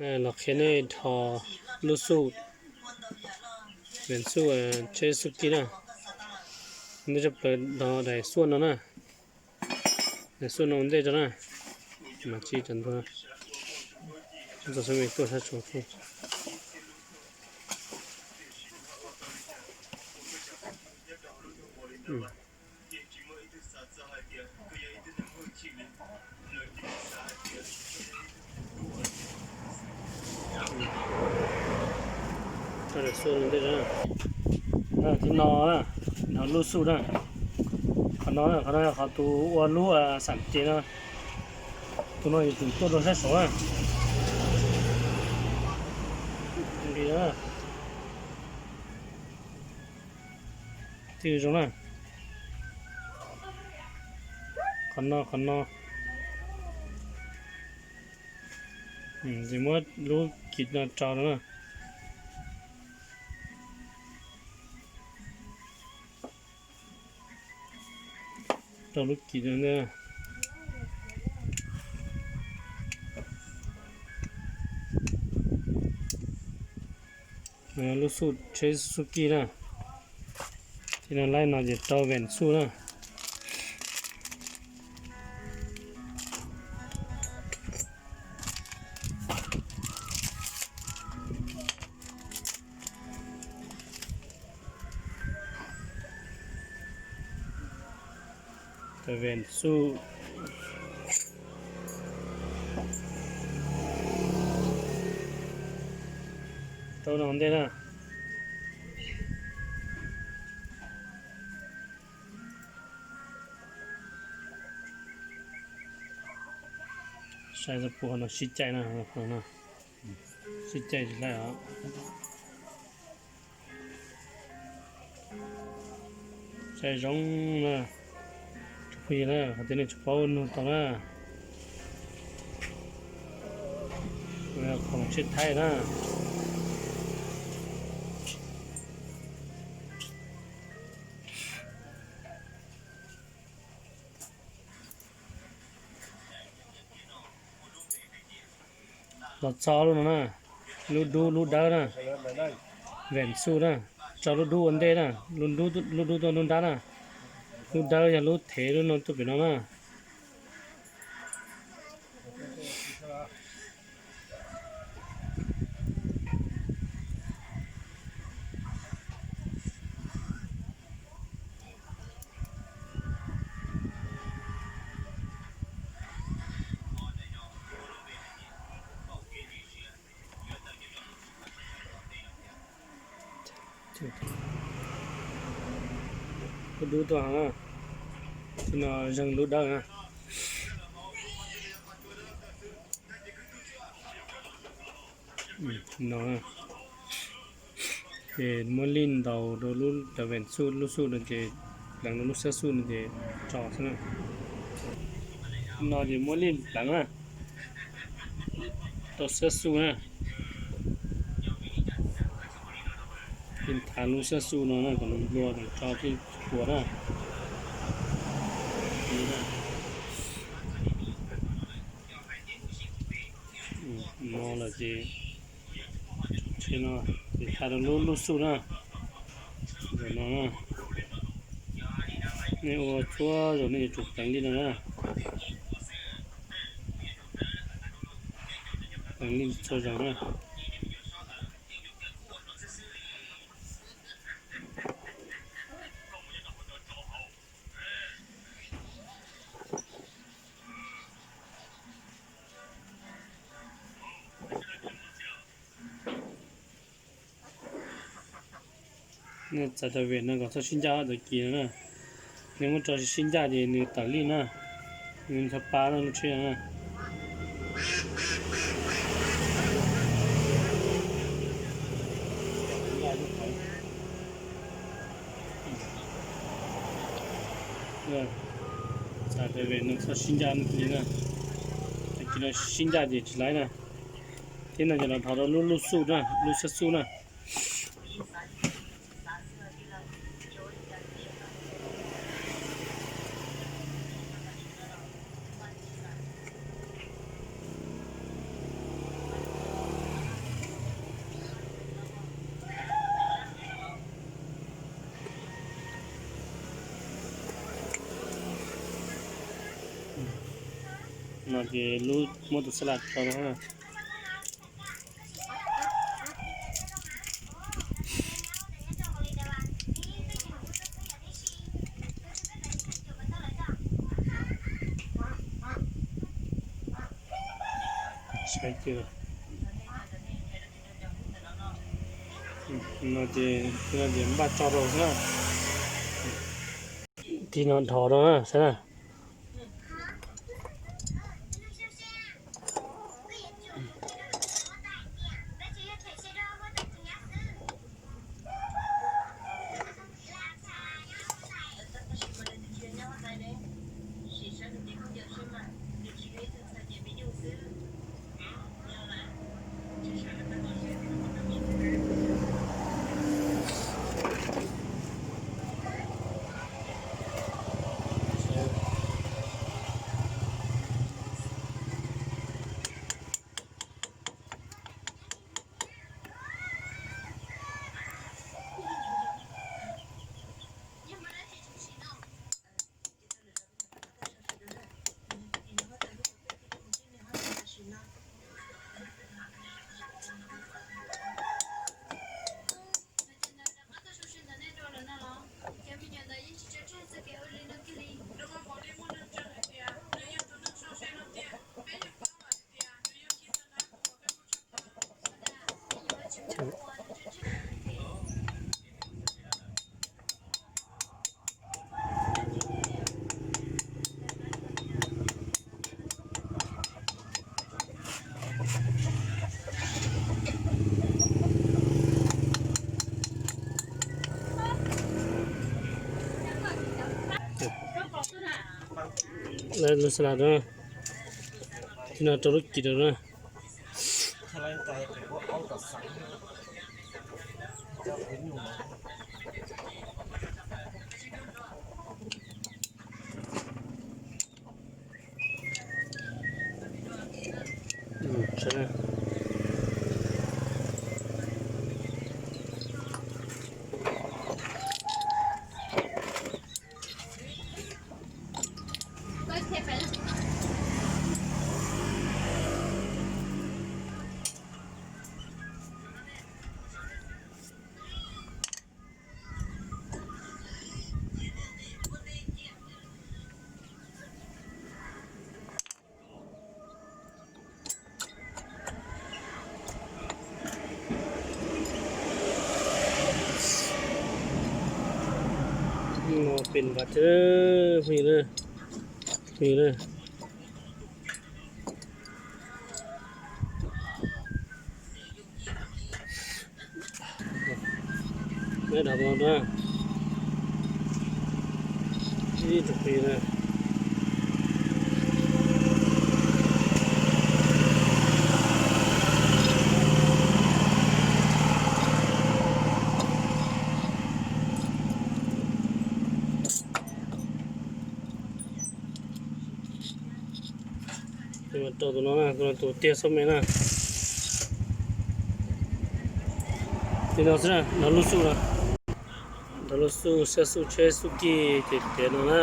Los qhia nej dhos lub xuj, Ventsu, tsheb xuj kij na. Ntej tshaj plaws dhos daim xuaj no na. Daim xuaj no ua ntej tso na. Mas tsis tas ntua, txog xab me tuaj sab tsuas. Tib no, no lub xuj na. Qhov no, qhov no yog qhov tus ua lub xam ces no. Tus no yog tus tuaj rau sab saud na. Twb zoo na. Qhov no, qhov no. Ces muab lub kis no rau no na. Rau lub kis no ntej. Lub xuj tsheb xuj kij na. Ces no laib no ces rau Ventsu na. Tau Ventsu. Rau no ntej na. Saib puas no sib caij na, sib caij tsis laij os. Saib zoo na, phooj ywg na, qhov tias nej tsis paub nug tau na. Khoom tsheb Thaib na. Los txog lub no na, lub dub lub dawb na, Ventsu na, tso lub dub ua ntej na, lub dub tuaj lub nrab na, lub dawb yog lub thev lub no tuaj pem no na. Lub dub tuaj, no zeeg lub dawb na. No, ces muab lij ntaus rau lub, rau Ventsu lub xuj no ces pleev rau lub xab xuj no ces tso xwb na. No ces muab lij pleev na, rau xab xuj na. Lij thav lub xab xuj no na kom nws nplua kom tso thiaj puas na. No lawm ces, no ces thav rau lub, lub xuj na. Zaum no na, nej ua txhua zaus nej yuav tsum pleev lij no na. Pleev lij txhua zaus na. Nej txav tau vem no kom txhob sib ncaj tag kis no na. Nej muab tso sib ncaj ces nws tawm lij na, nws txhob pab lub tsheb na. Txav tau vem no txhob sib ncaj li na, tag kis no sib ncaj ces tsis laib na. Thiab no ces los dhos rau lub, lub xuj na, lub xab xuj na. Ces lub muab tus xab las tso no. Saib kiag. No ces, no ces npaj tso rau xwb na. Tig no dhos rau na, saib na. Lawv lub xab las na, no rau lub cim rau na. No pem npam thiab, phooj ywg na, phooj ywg na. Neb dhos no na, ib tug pis na. Rau tus no na, tus tiag xub me na. Li no xwb na, nrog lub xub, nrog lub xub, sab xub tsheb xub kis ces tiav no na.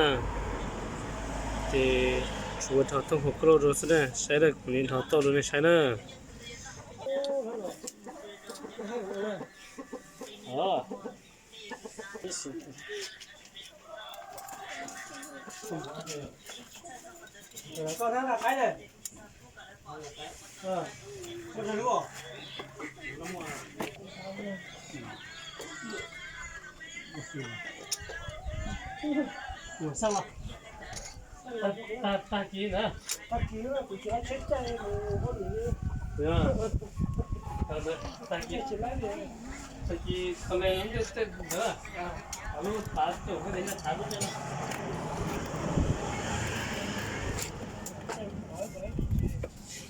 Ces tsuav dhos thooj hauv koj lauj rau xwb na, saib na, kuv nim dhos tau rau nej saib na. Tag kis na. Tag kis, tag kis, tag kis, tag kis,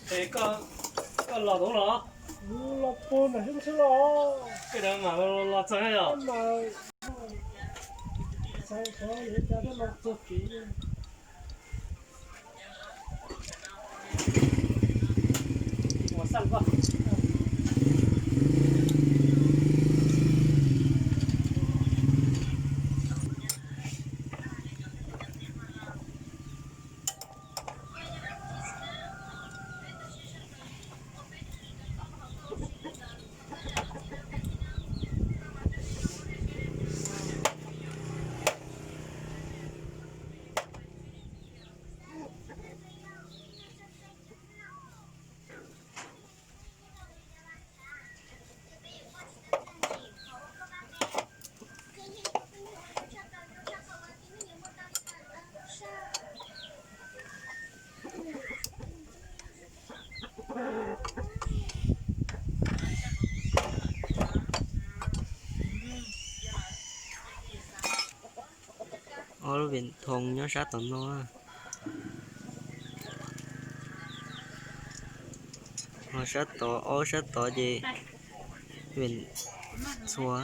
es koj los tus los? Los pug ntawm xyoob xwb los. Koj mam los txog yog? Vim Thoo nyob sab tom no, ho sab tod, ob sab tod ces Vim Txhua.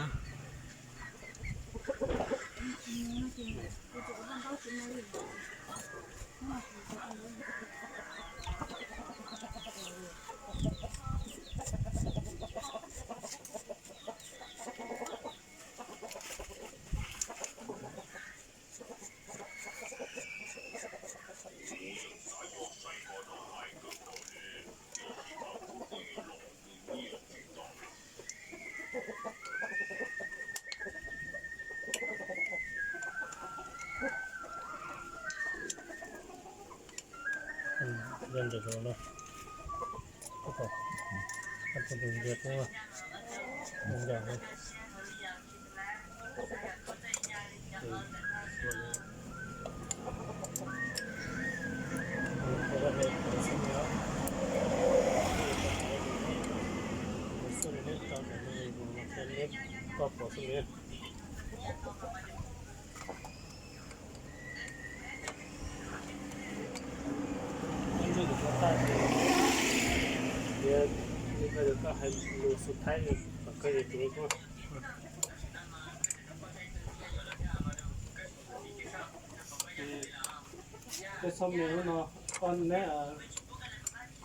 Peb txhob me lub no, koj neb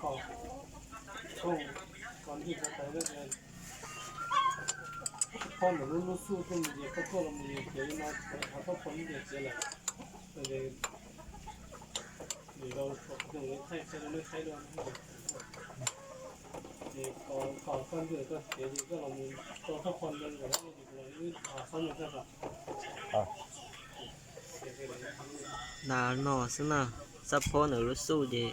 kom, kom ntwg tawv tawv, txhob phob ntawm lub lub xuj tuaj mus ces koj tuaj los mus ces li no, txhob phob lub ntawd ces lawm. Ces lwm zaus kom tus thaij thaij rau nej saib dua. Ces kom koj ntwg koj tiav ces koj los mus rau txhob phob ntawd lawm ces kuv los wb txhob me txhob kom. Nta no xwb na, txhob phob ntawm lub xuj ces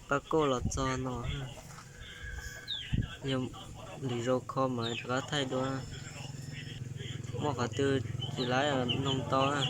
pab kauj los txog no. Yog lwm zaus kho mas rov qab thaij dua, muaj qhov twg tsis laib noog tau na.